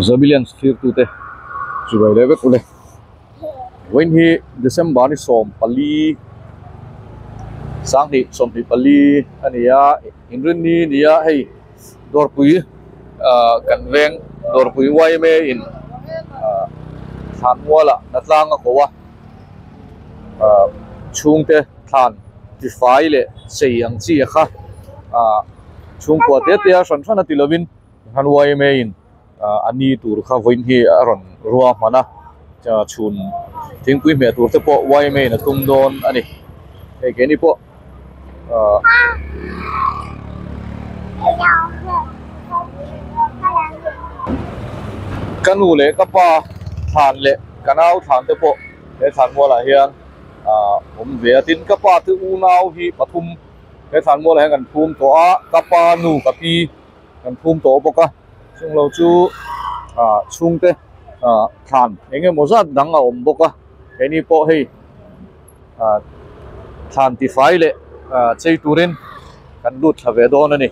Zabilians thirtute chibai leh vek ule. Vawiin hi December ni 14 sanghnih 24 a ni a inrinni ni a hei dawrpui ah kan veng dawrpui yma in ah thlan mualah hnatlang a ko a ah chhungte thlan tifai leh chei ang chi a kha ah chhungkua te te a hran hran a ti lovin han yma in ah a ni tur kha vawiin hi a rawn rua hman a chhun thingpui hmeh tur te pawh yma in a tum dawn a ni hei keini pawh ah ka nu leh ka pa thlan leh ka nau thlan te pawh he thlan mualah hian ah awm ve a tin ka pa te unau hi pathum he thlan mualah hian kan phum tawh a ka pa nu ka pi kan phum tawh bawk a chung lo chu ah chhungte ah thlan eng emaw zat dang a awm bawk a keini pawh hei ah thlan tifai leh ah chei turin kan lut thla ve dawn a ni.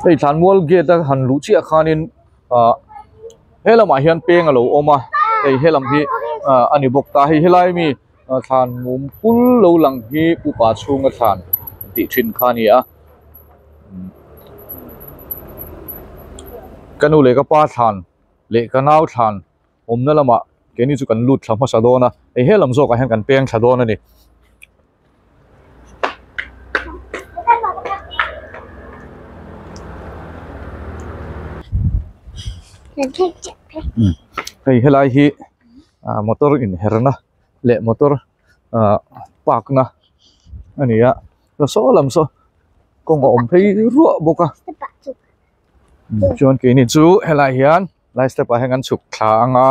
Hei thlan mual gate a han luh chiah khanin ah he lamah hian peng a lo awm a hei he lam hi ah a ni bawk ta hei helai mi thlan mum pul lo lang hi pupa chhunga thlan tih thin kha a ni a ka nu leh ka pa thlan leh ka nau thlan awmna lamah keini chu kan lut thla hmasa dawn a hei he lam zawkah hian kan peng thla dawn a ni. Hei helai hi ah motor inherna leh motor ah park na a ni a saw lam saw kawng a awm phei ruah bawk a chuan keini chu helai hian lai step ah hian kan chhuk thla ang a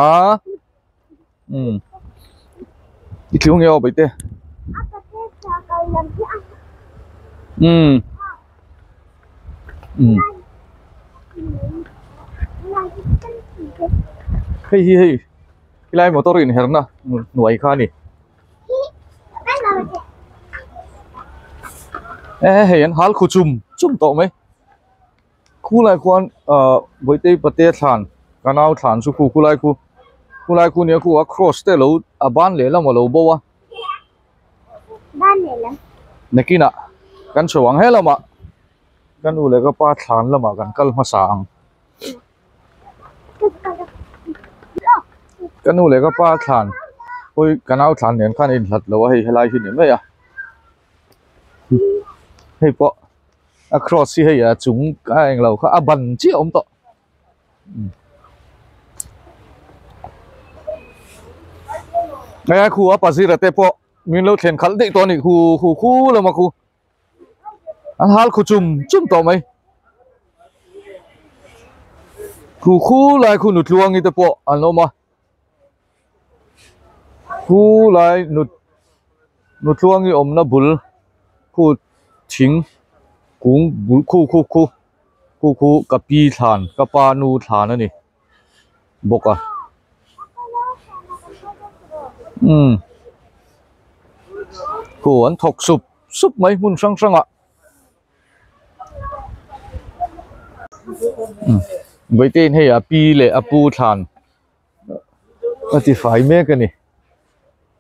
umm i tlu nge aw baihte umm umm hei hi hei helai motor inherna hnuai kha a ni e hei an hal khu chum chum tawh mai. Khulai khuan ahh Bawihte pate thlan ka nau thlan chu khu khulai khu khulai khu nia khu a cross te lo a ban lehlam a lo bo a nakinah kan chho ang he lamah ka nu leh ka pa thlan lamah kan kal hmasa ang ka nu leh ka pa thlan hawi ka nau thlan nen khan a inhlat lo a hei helai hi ni mai a hei pawh. A cross hi hei a chung a englo kha a ban chiah a awm tawh hei a khu a pazira te pawh min lo thlen khalh daih tawh a ni khu khu khu lama khu an hal khu chum chum tawh mai khu khu lai khu nutluangi te pawh an awm a Khu lai nut nutluangi awmna bul khu thing kung bul khu khu khu khu khu ka pi thlan ka pa nu thlan a ni bawk a umm khu an thawk sup sup mai hmun hrang hrang ah. Vawiin hei a pi leh a pu thlan a ti fai mek a ni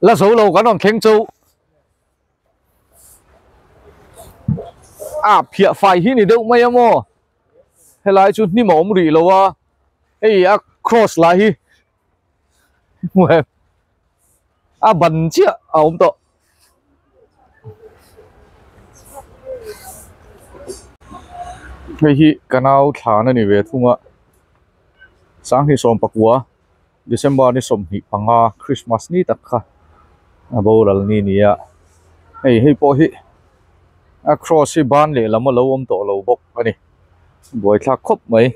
la zo lo kan rawn thleng chu a phiah fai hi ni deuh mai a maw helai chu hnim a awm rih lo a hei a cross lai hi a ban chiah a awm tawh. Hei hi ka nau thlan a ni ve thung a sanghnih sawm pakua December ni 25 Christmas ni tak kha a boral ni a ni a hei hei pawh hi a cross hi ban lehlam a lo awm tawh lo bawk a ni buaithlak khawp mai.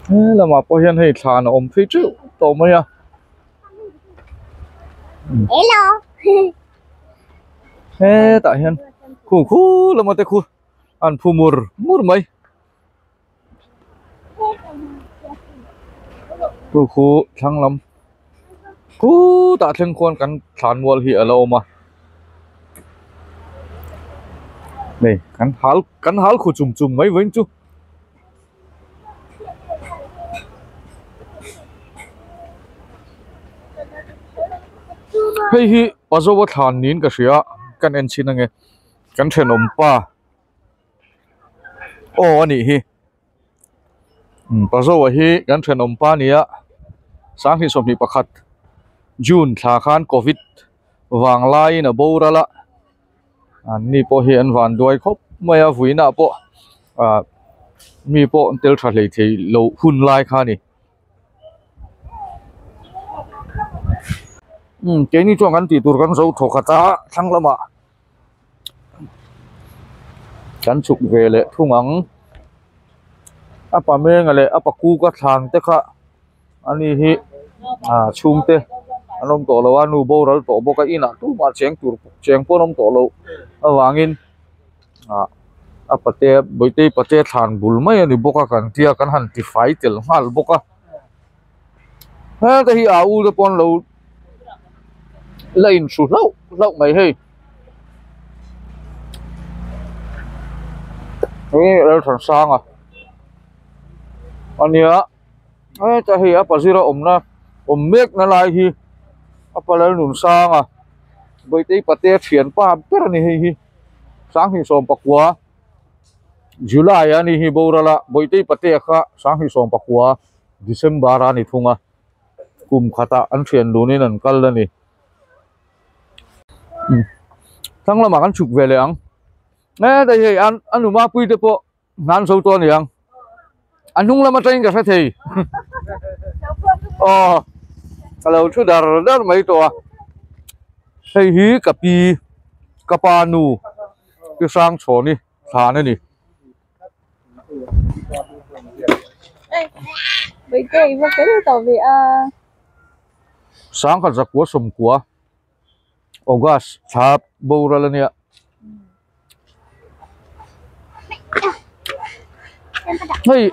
He lamah pawh hian hei thlan a awm phei teuh tawh mai a Hello hetah hian khu khu lama te khu an phu mur mur mai khu khu thlang lam. Khutah thleng khuan kan thlanmual hi a lo awm a hei kan hal kan hal khu chum chum mai vawiin chu. Hei hi Pazawa thlan niin ka hria kan en chhin ange kan thenawm pa aw a nih hi. Pazawa hi kan thenawm pa a ni a sanghnih sawmhnih pakhat June thla khan covid vang laiin a boral a an ni pawh hi an van duai khawp mai a vuinah pawh ah mi pawh an tel tha hlei thei lo hun lai kha a ni. Umm keini chuan kan tih tur kan zo thaw khat a thlang lamah kan chhuk ve leh thung ang a pa menga leh a pa kuka thlan te kha ani hi ah chhungte an awm tawh lo a nu boral tawh bawk a inah tumah cheng tur cheng pawh an awm tawh loh avangin ah a pate bawihte pate thlan bul mai a ni bawk a kan tia kan han ti fai tel nghal bawk a heta hi a u te pawh an lo la inhru hlauh hlauh mai hei hei Lalthansanga ania heta hei a pazira awmna awm mek na lai hi a pa Lalnunsanga bawihte pate thianpa ber a ni hei hi. Sanghnih sawm pakua July a ni hi boral a Bawihte Patea kha Sanghnih sawm pakua December a ni thung a kum khatah an thian dunin an kal a ni thlang lamah kan chhuk ve leh ang heta hei an a nu mapui te pawh hnan zo tawh a ni ang a hnung lam atangin ka hre thei aw ka lo thu dar dar mai tawh a hei hi ka pi ka pa nu pi hrang chhawni thlan a ni. Sangkhat zakua sawmkua August thla boral a nia. Hei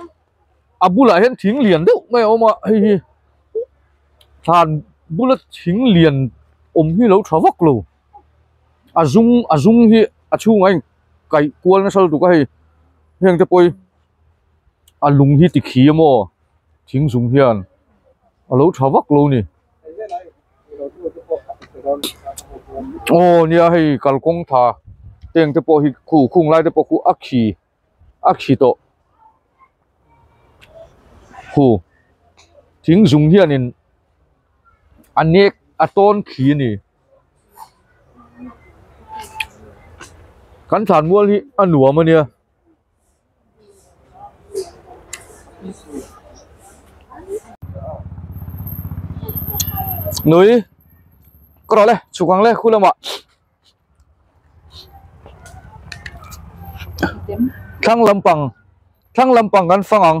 a bulah hian thing lian deuh mai a awm a hei hi thlan bula thing lian awm hi lo tha vak lo a zum a zum hi a chhungah a in kaih kual nasa lutuk a hei heng te pawh hi a lung hi ti khi amaw thing zum hian a lo tha vak lo a ni. Aw nia hei kalkawng tha teng te pawh hi khu khung lai te pawh khu a khi a khi tawh khu thing zung hianin a nek a tawn khi a ni kan thlan mual hi a nuam a nia. Nui ka rawh le chhuk ang le khu lamah thlang lampang thlang lampang kan fang ang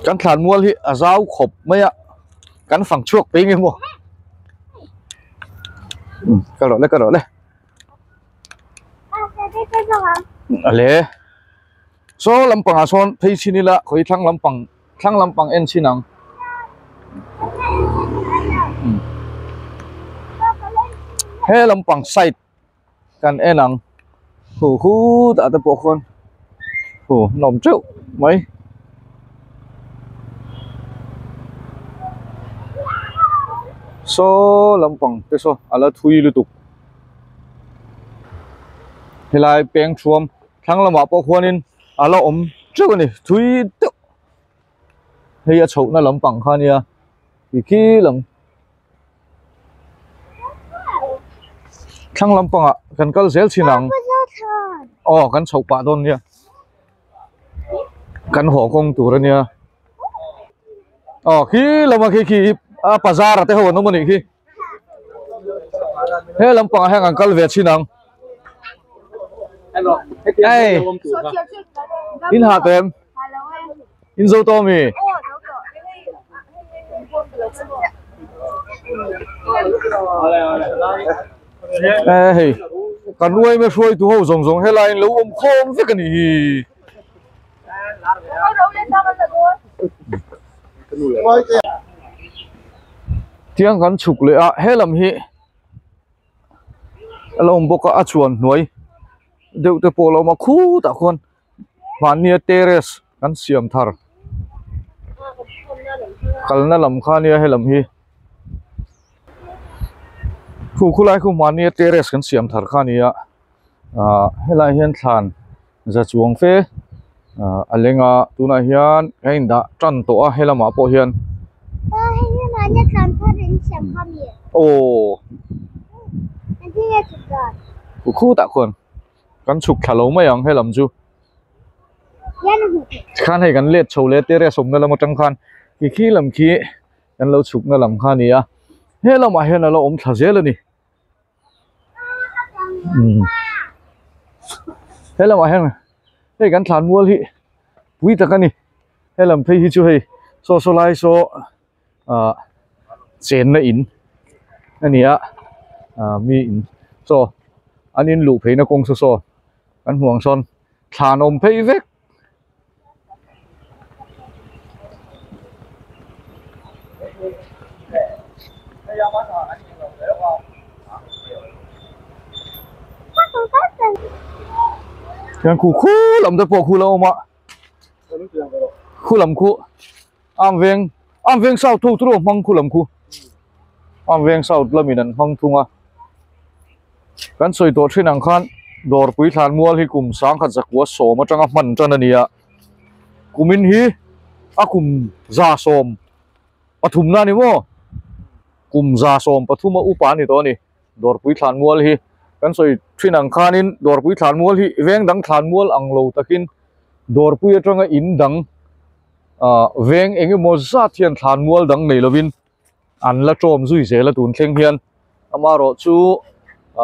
kan thlan mual hi a zau khawp mai a kan fang chhuak peng emaw ka rawh le ka rawh le. Ale saw lampangah sawn phei chhin ila khawi thlang lampang thlang lampang en chhin ang he lampang side kan en ang hu khutah te pawh khawn hu nawm teuh mai. Saw lampang te saw a la thui lutuk helai peng thuam thlang lamah pawh khuanin a la awm teuh a ni thui deuh hei a chhohna lampang kha ania ti khi lam thlang lampangah kan kal zel thin ang aw kan chhoh pah dawn nia. Kan haw kawng tur ania aw khi lama khi khi a bazar a te ho an awm anih khi he lampangah hian kan kal ve chhin ang hei in ha tawh em in zo tawh ami hei kan uaime hruaitu ho zawng zawng helai in lo awm khawm vek a nih hi. Tiang kan chhuk leh a helam hi a lo awm bawk a a chuan hnuai deuh te pawh a lo awm a khutah khuan mahnia terrace kan siam thar kalna lam kha ania helam hi khu khulai khu mahnia terrace kan siam thar kha ania ah helai hian thlan za chuang fe ah a leng a tunah hian a indah tan tawh a helamah pawh hian aw khutah khuan kan chhuk thla lo mai ang helam chu tikhan hei kan let chho leh terrace awmna lam atang khan khi khi lam khi kan lo chhukna lam kha a ni a he lamah hian a lo awm thla zel a ni. He lamah hian hei kan thlan mual hi pui tak a ni he lam phei hi chu hei saw saw lai saw ah chenna in a ni a ah mi in saw an in luh pheina kawng saw saw kan hmuh ang sawn thlan awm phei vek. Hian khu khu lam te pawh khu la awm a khu lam khu am veng am veng south ho chu hmang khu lam khu am veng south lamin an hmang thung a. Kan sawi tawh thin ang khan Dawrpui Thlanmual hi kum sangkhat zakua sawm atanga hman tan a ni a, kumin hi a kum za sawm pathumna a ni maw? Kum za sawm pathuma upa a ni tawh a ni Dawrpui Thlanmual hi. Kan sawi thin ang khanin Dawrpui Thlanmual hi veng dang thlanmual ang lo takin Dawrpui atanga in dang ah veng eng emaw zat hian thlanmual dang nei lovin an la tawm zui zel a tun thleng hian amaherawh chu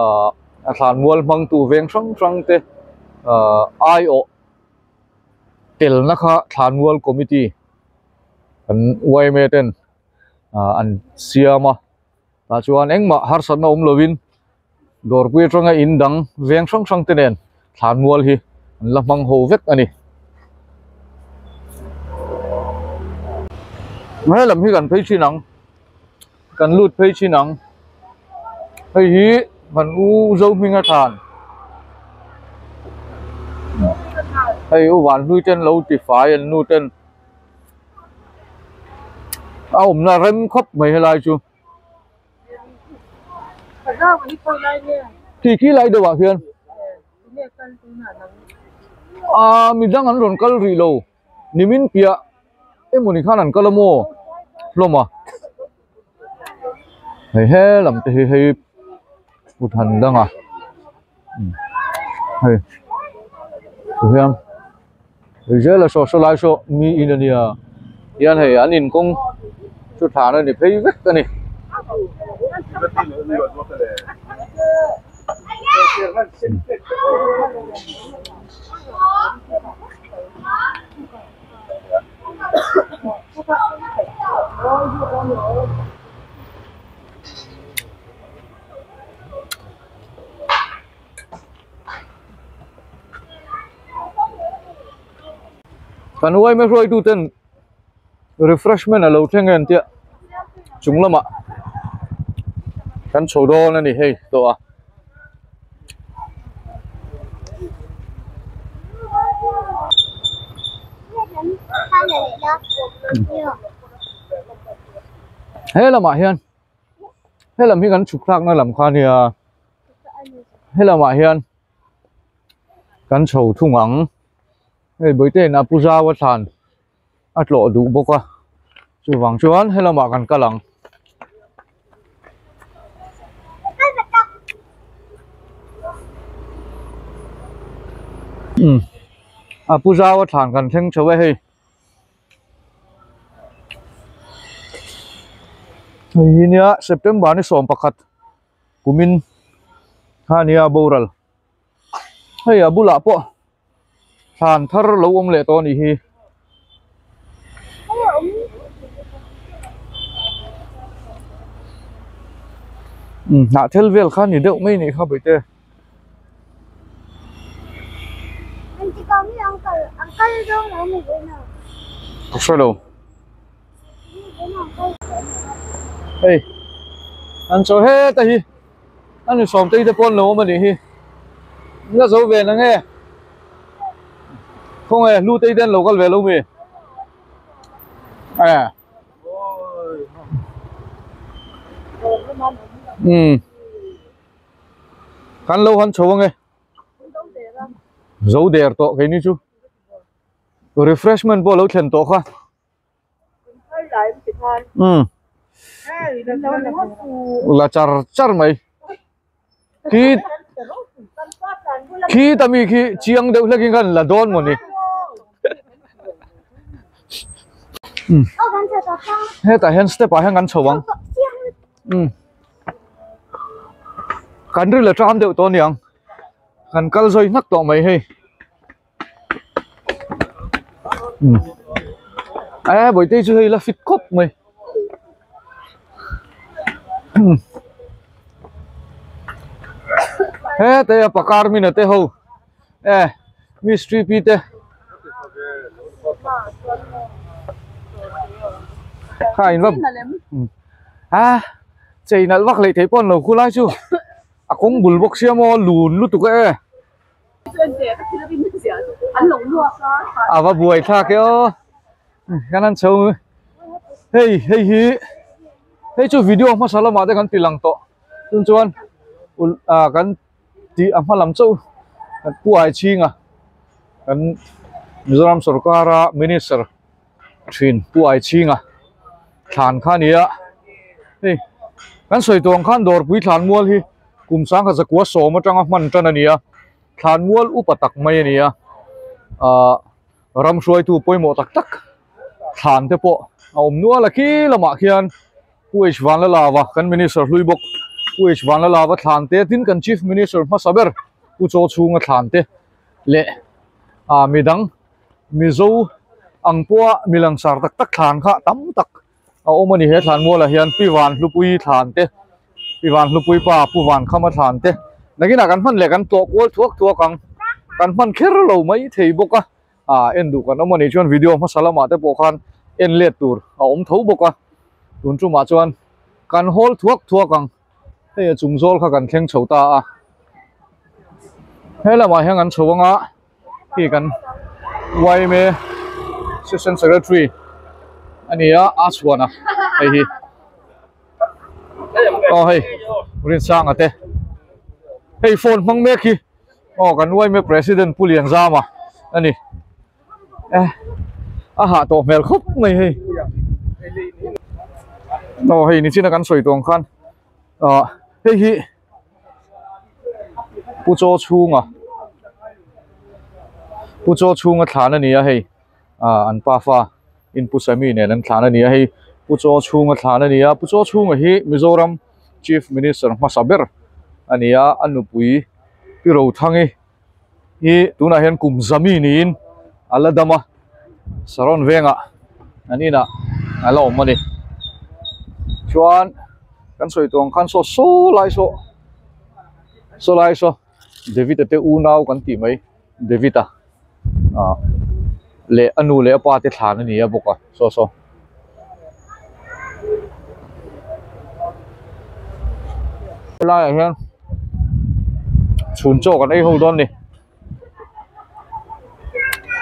ahh a thlanmual hmangtu veng hrang hrang te ahh aiawh telna kha thlanmual committee an yma ten ahh an siam a tah chuan engmah harsatna awm lovin dawrpui atanga in dang veng hrang hrang te nen thlanmual hi an la hmang ho vek a ni. He lam hi kan phei thin ang kan lut phei thin ang hei hi kan u zo hminga thlan hei u van hlui ten lo ti fai an nu ten a awmna rem khawp mai helai chu. Khi khi lai deuh ah khian ah midang an rawn kal rih lo nimin piah emawni khan an kal a maw hlawm a hei he lam te hi hei kut han dang a hei tihian hei zela saw saw lai saw mi in ania hian hei an inkawng chu thlan a ni phei vek a ni. Kan uaime hruaitu ten refreshment a lo thleng em tia chung lamah kan chho dawn a ni hei tawh a. He lamah hian he lam hi kan chhuk thlakna lam kha a nia he lamah hian kan chho thung ang hei bawihte in a pu zau a thlan a tlawh duh bawk a chuvang chuan he lamah kan kal ang. A pu zau a thlan kan thleng chho e hei. Hei hi nia September ni sawm pakhat kumin kha ania boral hei a bulah pawh thlan thar lo awm leh tawh a nih hi. Hnah thel vel kha ni deuh mai a nih kha bawihte. Ka hre lo. Hei an chaw heta hi a ni sawmtei te pawh an lo awm a nih hi la zo ve na nge khawnge hlutei te an lo kal ve lo mi eh umm kan lo han chho ange zo der tawh keini chu refreshment pawh a lo thlen tawh kha. Umm la char char mai khi khi ta mi khi chiang deuh hlekin khan la dawn mawni umm hetah hian step ah hian kan chho ang umm kan ri la ṭam deuh tawh aniang kan kal zawi hnak tawh mai hei. E bawihte chu hei la fit khawp mai hete a pakar mina te ho e mistri pi te kha in va a chei nalh vak leh theih pawh an lo khu lai chu a kawng bul bawk sia maw lun lutuk e. A va buai thlak e aw kan han chho hei hei hi hei chu video hmasa lamah te kan ti lang tawh chung chuan ah kan tih a hma lam chauh kan pu ai chhing a kan Mizoram sorkara minister thin pu ai chhing a thlan kha a ni a hei kan sawi tawh ang khan dawrpui thlan mual hi kum sangkhat zakua sawm atanga hman tan a ni a thlan mual upa tak mai a ni a ahh ram hruaitu pawimawh tak tak thlan te pawh a awm nual a khi lamah khian Pu H Vanlalava kan minister hlui bawk Pu H Vanlalava thlan te tin kan chief minister hmasa ber Pu Chaw chhunga thlan te leh ah midang Mizo ang pawha mi langsar tak tak thlan kha tam tak a awm a ni. He thlan mualah hian Pi Van Hlupui thlan te, Pi Van Hlupui pa Pu Van Khama thlan te nakinah kan hman leh kan tlawh kual thuak thuak ang. Kan hman kher lo mai thei bawk a, ah en duh kan awm a nih chuan video hmasa lamah te pawh khan en let tur a awm tho bawk a. Tun tumah chuan kan hawl thuak thuak ang. Hei a chung zawl kha kan thleng chho ta a. He lamah hian kan chho anga. Khi kan yma assistant secretary a ni a a chhuan a hei hi aw hei Rinsanga te hei phone hmang mek hi aw kan yma president Pu Lianzama a ni eh a hah tawh hmel khawp mai hei aw hei nichina kan sawi tawh ang khan ah hei hi. Pu Chaw chhunga Pu Chaw chhunga thlan a ni a hei ah an pafa in Pu Sami nen an thlan a ni a hei Pu Chaw chhunga thlan a ni a Pu Chaw chhunga hi Mizoram Chief Minister hmasa ber a ni a a nupui Pi Rothangi hi tunah hian kum zami niin a la dam a Saron vengah an inah a la awm a ni chuan kan sawi tawh ang khan saw saw lai saw saw lai saw David a te unau kan tih mai David a ah leh a nu leh a pa te thlan a ni a bawk a saw saw. Helaiah hian chhun chaw kan ei ho dawn a ni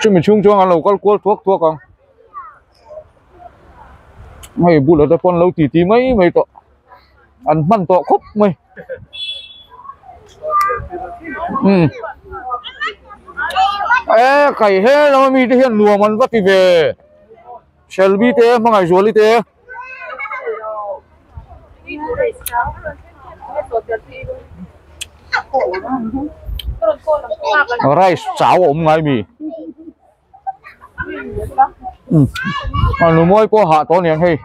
chumi chhung chuan an lo kal kual thuak thuak ang hei bulah te pawh an lo ti ti mai mai tawh an hman tawh khawp mai umm e kai he lama mite hian nuam an va ti ve. Shelby te Hmangaihzuali te Rice chau a awm ngai mi umm a nu mawi pawh hah tawh aniang hei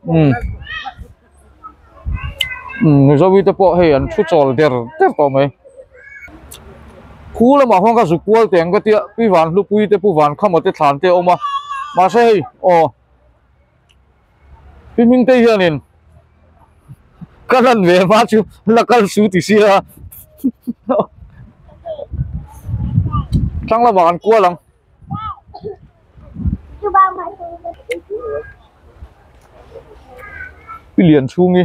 umm umm Mizovi te pawh hei an thu chawl der der tawh mai khu lamah khuan ka zuk kual teh ang ka tia pi van hlupui te pu van khama te thlan te a awm a mahse hei aw pi hming te hianin ka lan ve hma chu la kal su ti sia thlang lamah kan kual ang. Lianchhungi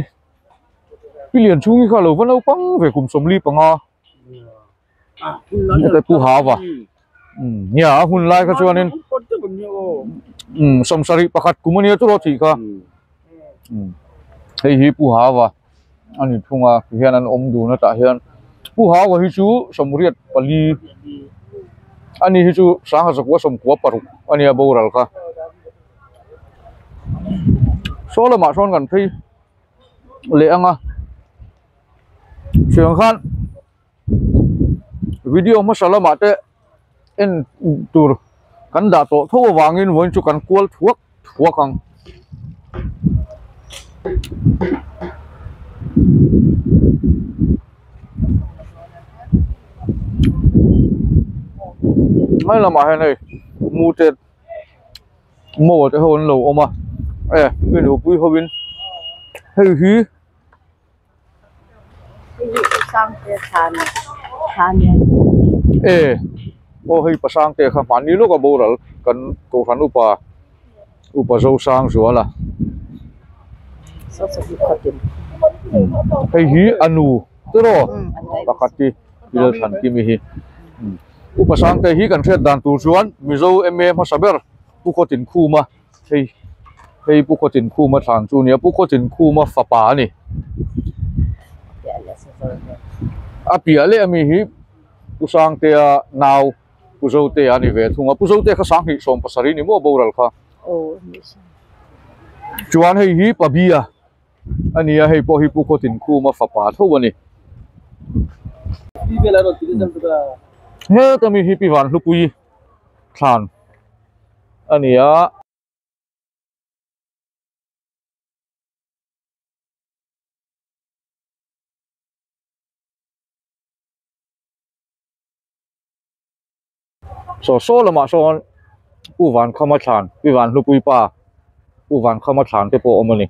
Pi Lianchhungi kha a lo va naupang ve kum sawmli panga heta Pu Hava umm nia a hun lai kha chuanin umm sawmsarih pakhat kum ania chu rawh tih kha umm hei hi Pu Hava a ni thung a tihian an awm dun a tah hian Pu Hava hi chu sawmriat pali ani hi chu sangha zakua sawmkua paruk ania boral kha saw lamah sawn kan phei leh ang a tiang khan video hmasa lamah te en tur kan dah tawh tho avangin vawiin chu kan kual thuak thuak ang. Hmai lamah hian hei mu te maw te ho an lo awm a e mi nupui hovin hei hi. E aw hei Pasangte kha hmanni lawka boral kan kohhran upa upa Zosangzuala hei hi a nu tiraw pakhat hi Lalthankimi hi upa Sangte hi kan hriat dan tur chuan Mizo M A hmasa ber Pu Khawtinkhuma. Hei hei Pu Khawtinkhuma thlan chu a nia Pu Khawtinkhuma fapa a ni a piah leh ami hi Pu Sangtea nau Pu Zotea a ni ve thung a Pu Zotea kha sanghnih sawm pasarih ni maw boral kha chuan hei hi Pabia a ni a hei pawh hi Pu Khawtinkhuma fapa tho a ni heta mi hi Pi Vanhlupui thlan. A ni a. Saw saw lamah sawn Pu Vankhama thlan, Pi Vanhlupui pa Pu Vankhama thlan te pawh a awm a ni.